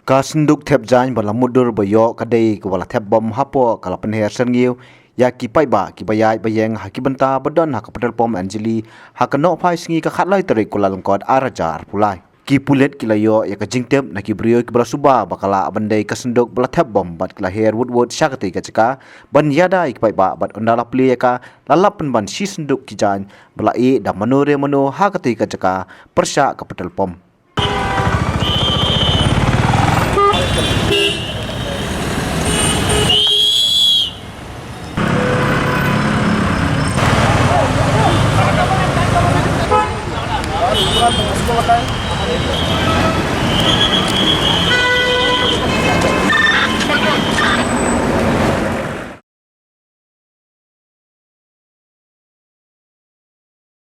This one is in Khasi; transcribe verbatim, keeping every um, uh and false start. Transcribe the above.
Ka synduk thep jaiñ ba la mutdur ba ïoh ka dei kaba la thep bom hapoh ka la pynher syrngiew ïa ki paidbah kiba ïaid ba ïeng ha ki bynta ba don ha ka petrol pump Anjali ha ka nohphai sngi ka khatlai tarik Kyllalyngkot arhajar arphew lai. Ki pulit ki la ïoh ïa ka jingtip na ki briew kiba la suba ba ka lah ban dei ka synduk ba la thep bom bad ki la her wut wut sha katei ka jaka ban ïada ïa ki paidbah bad ynda la plie ïa ka la lap pynban shi synduk ki jaiñ ba la ïeh da mano re mano ha katei ka jaka pyrshah ka petrol pump.